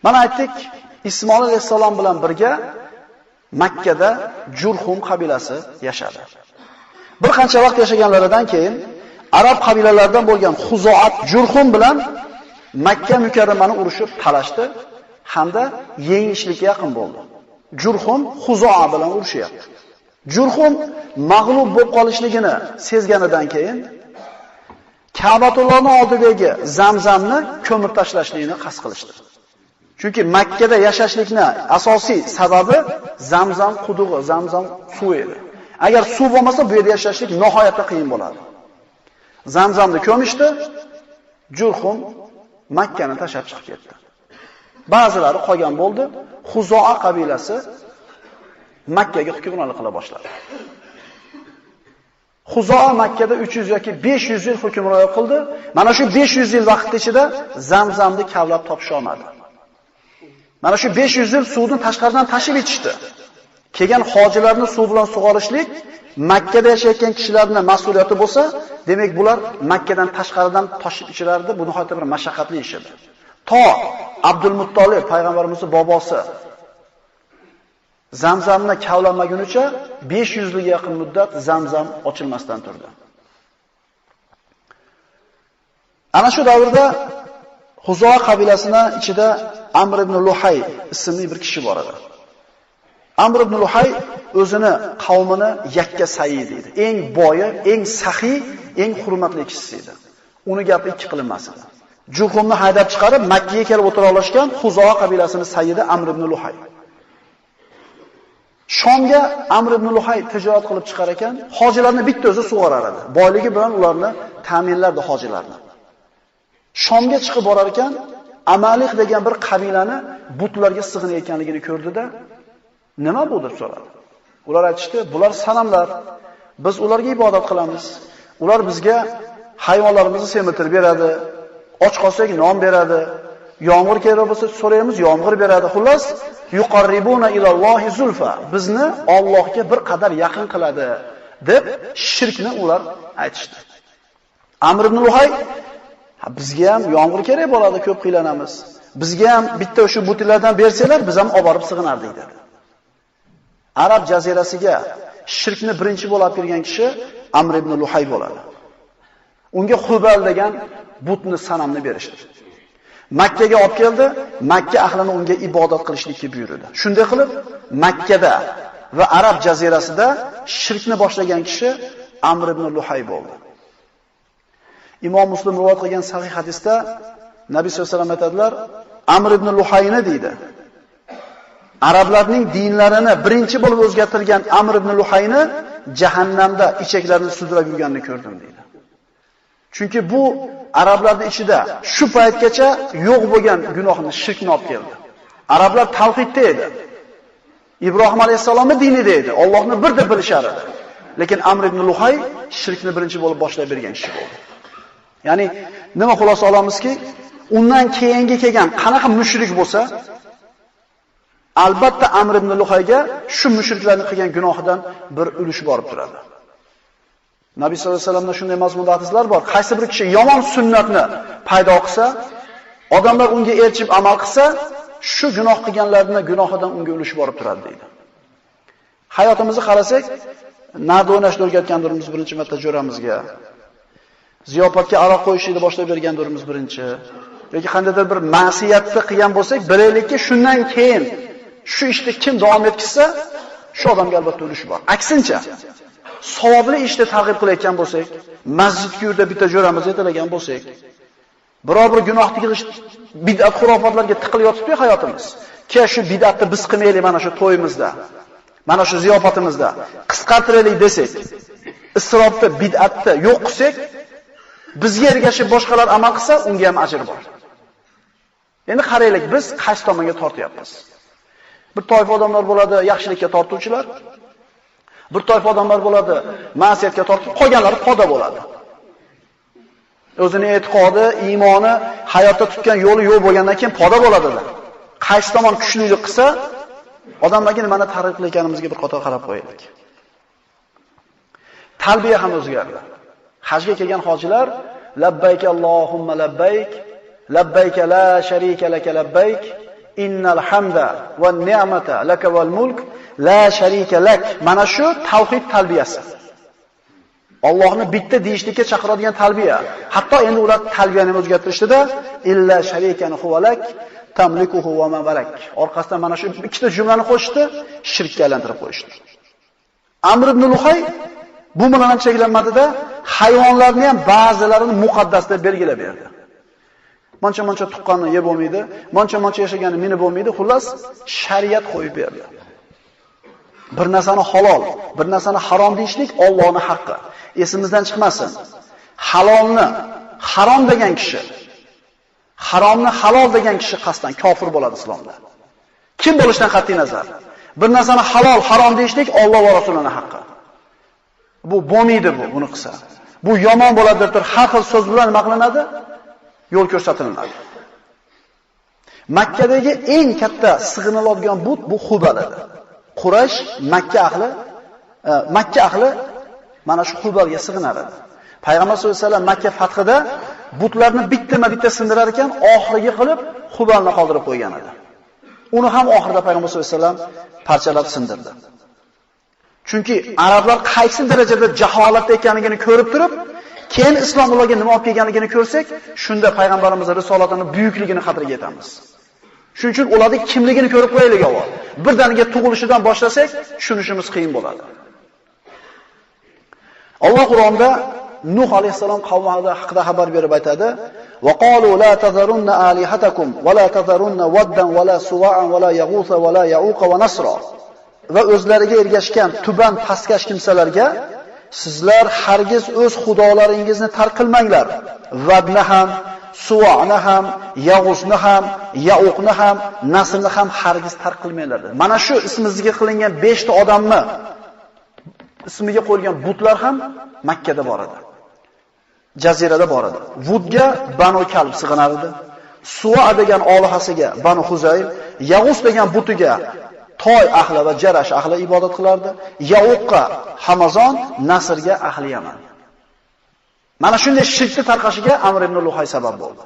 Mana aytdik, Ismoil alayhissalom bilan birga Makkada Jurhum qabilasi yashadi. Bir qancha vaqt yashaganlaridan keyin arab qabilalaridan bo'lgan Xuzoat Jurhum bilan Makka mukarramani urushib talashdi hamda yengishlikka yaqin bo'ldi. Jurhum Xuzoa bilan urushyapti. Jurhum mag'lub bo'lib qolishligini sezganidan keyin Ka'batullohning oldidagi Zamzamni ko'mib tashlashlikni qasd qilishdi. Chunki Makkada yashashlikni asosiy sababi Zamzam qudug'i, Zamzam suvi edi. Agar suv bo'lmasa bu yerda yashashlik nihoyatda qiyin bo'ladi. Zamzamni ko'mishdi, Jurhum Makkani tashlab chiqib ketdi. Ba'zilari qolgan bo'ldi. Xuzoa qabilasi Makkaga hukmronlik qila boshladi. Xuzoa Makkada 300 yoki 500 yil hukmronlik qildi. Mana shu 500 yil vaqt ichida Zamzamni kavlab topisha olmadi. Mana shu 500 yil suvni tashqaridan tashib ichishdi. Kelgan hojilarni suv bilan sug'orishlik Makkada yashayotgan kishilarning mas'uliyati bo'lsa, demak bular Makkadan tashqaridan toshib ichirardi. Bu nihoyatda bir mashaqqatli ish edi. To Abdul Muttolib payg'ambarimizning bobosi Zamzamni kavlamagunicha 500 yilga yaqin muddat Zamzam ochilmasdan turdi. Ana shu davrda Xuzoa qabilasining ichida Amr ibn Luhay ismli bir kishi bor edi. Amr ibn Luhay o'zini qavmini yakka sayyid edi. Eng boyi, eng saxiy, eng hurmatli kishisi edi. Uni gapi ikki qilinmas edi. Jurhumni haydab chiqarib Makkaga kelib o'tira olishgan Xuzoa qabilasining sayyidi Amr ibn Luhay. Shomga Amr ibn Luhay tijorat qilib chiqar ekan, hojilarni bitta o'zi sug'orar edi. Boyligi bilan ularni ta'minlardi hojilarni. Shomga chiqib borar ekan, Amaliq degan bir qabilani butlarga sig'inayotganligini ko'rdida, nima bu deb so'radi. Ular aytishdi, bular sanamlar. Biz ularga ibodat qilamiz. Ular bizga hayvonlarimizni semirtirib beradi. Och qolsak non beradi. Yomg'ir kerak bo'lsa so'raymiz, yomg'ir beradi. Xullas, yuqarribuna ilallohi zulfa. Bizni Allohga bir qadar yaqin qiladi deb shirkni ular aytishdi. Amr ibn Luhay, bizga ham yomg'ir kerak bo'ladi, ko'p qiylanamiz. Bizga ham bitta o'sha butlardan bersanglar, biz ham olib borib sig'inardik dedi. Arab jazirasiga shirkni birinchi bo'lib kirgan kishi Amr ibn Luhay bo'ladi. Unga Hubal degan butni, sanamni berishdi. Makkaga olib keldi, Makka ahlini unga ibodat qilishlikka buyurdi. Shunday qilib Makkada va Arab jazirasida shirkni boshlagan kishi Amr ibn Luhay bo'ldi. Imom Muslim rivoyat qilgan sahih hadisda Nabiy sollallohu alayhi vasallam aytadilar, Amr ibn Luhayni deydi. Arablarning dinlarini birinchi bo'lib o'zgartirgan Amr ibn Luhayni jahannamda ichaklarini sudrab yurganini ko'rdim deydi. Chunki bu arablarning ichida shu paytgacha yo'q bo'lgan gunohni, shirkni olib keldi. Arablar tavhidda edi. Ibrohim alayhissalomning dinida edi. Allohni bir deb bilishar edi. Lekin Amr ibn Luhay shirkni birinchi bo'lib boshlab bergan kishi bo'ldi. Ya'ni nima xulosa olamizki, undan keyingi kelgan qanaqa mushrik bo'lsa, albatta Amr ibn Luhayga shu mushriklarning qilgan gunohidan bir ulush borib turadi. Nabiy sollallohu alayhi vasallamda shunday mazmunda hadislar bor. Qaysi bir kishi yomon sunnatni paydo qilsa, odamlar unga erchib amal qilsa, shu gunoh qilganlarning gunohidan unga ulush borib turadi deydi. Hayotimizni qarasak, narda o'ynashni o'rgatgandirmiz birinchi marta jo'ramizga. Ziyofatga aroq qo'yishni boshlab bergandirmiz birinchi. Yoki qandaydir bir ma'siyatni qilgan bo'lsak, bilaylikki, shundan keyin shu ishni kim davom etkizsa, shu odamga albatta ulush bor. Aksincha, savobli ishni targ'ib qilayotgan bo'lsak, masjidga yurda bitta jo'ramiz yetalagan bo'lsak, biror bir gunohni qilish, bid'at xurofotlarga tiqilib yotibdi hayotimiz. Ke shu bid'atni biz qilmaylik mana shu to'yimizda, mana shu ziyofatimizda, qisqartiraylik desak, isrofni, bid'atni yo'q qilsak, bizga ergashib boshqalar amal qilsa, unga ham ajr bor. Endi qaraylik, biz qaysi tomonga tortyapmiz? Bir toifa odamlar bo'ladi, yaxshilikka tortuvchilar. Bir toifa odamlar bo'ladi, ma'siyatga tortib, qolganlari poda bo'ladi. O'zining e'tiqodi, iymoni, hayotda tutgan yo'li yo'q bo'lgandan keyin poda bo'ladi. Qaysi tomon kuchlilik qilsa, odamlarga nimani targ'ib qilayotganimizga bir qator qarab qo'yaylik. Talbiya ham o'zgardi. Hajga kelgan hojilar labbayk Allohumma labbayk, labbayk la sharika laka labbayk, Innal hamda va ni'mata laka val mulk la sharika lak. Mana shu tavhid talbiyasi. Allohni bitta deyishlikka chaqiradigan talbiya. Hatto endi ular talbiyani o'zgartirishdida illa sharikan huwa lak tamlikuhu va ma malak. Orqasidan mana shu ikkita jumlani qo'shdi, shirkka aylantirib qo'yishdi. Amr ibn Luhay bu bilan ham cheklanmadida, hayvonlarni ham ba'zilarini muqaddas deb belgilab berdi. Mancha-mancha tuqqanni yeb bo'lmaydi, mancha-mancha yashaganni minib bo'lmaydi, xullas shariat qo'yib berdi. Bir narsani halol, bir narsani harom deyishlik Allohning haqqi. Esimizdan chiqmasin. Halolni harom degan kishi, haromni halol degan kishi qasdan kofir bo'ladi islomda. Kim bo'lishidan qat'iy nazar. Bir narsani halol, harom deyishlik Alloh va Rasulining haqqi. Bu bo'lmaydi bu, buni qilsa. Bu yomon bo'ladi deb turib har xil so'z bilan nima qilinadi? Yo'l ko'rsatiladi. Makkadagi eng katta sig'iniladigan but bu Hubal edi. Quraysh Makka ahli mana shu Hubalga sig'inar edi. Payg'ambar sollallohu alayhi vasallam Makka fathida butlarni bittama-bitta sindirar ekan, oxiriga qilib Hubalni qoldirib qo'ygan edi. Uni ham oxirida Payg'ambar sollallohu alayhi vasallam parchalab sindirdi. Chunki arablar qaysi darajada jaholatda ekanligini ko'rib turib, keyin islom ularga nima olib kelganligini ko'rsak, shunda payg'ambarimiz risolatining buyukligini qadriga yetamiz. Shuning uchun ularning kimligini ko'rib qo'yaylik avval. Birdaniga tug'ilishidan boshlasak, tushunishimiz qiyin bo'ladi. Alloh Qur'onda Nuh alayhisalom qavmi haqida xabar berib aytadi: "Va qalu la tazarunna alihatakum va la tazarunna waddan va la suwa'an va la yaghutha va la ya'uqa va nasra." Va o'zlariga ergashgan tuban pastkash kimsalarga sizlar hargiz o'z xudolaringizni tark qilmanglar. Vadni ham, Suva'ni ham, Yag'uzni ham, Ya'uqni ham, Nasrni ham hargiz tark qilmanglar dedi. Mana shu ismimizga qilingan 5 ta odamni ismiga qo'yilgan butlar ham Makkada bor edi. Jazirada bor edi. Vudga Banu Kalb sig'inar edi. Suva degan olihasiga Banu Huzayl, Yag'us degan butiga Toy ahli va Jarash ahli ibodat qilardi. Ya'uqqa Hamazon, Nasrga ahli Yaman. Mana shunday shirkni tarqashiga Amr ibn Luhay sabab bo'ldi.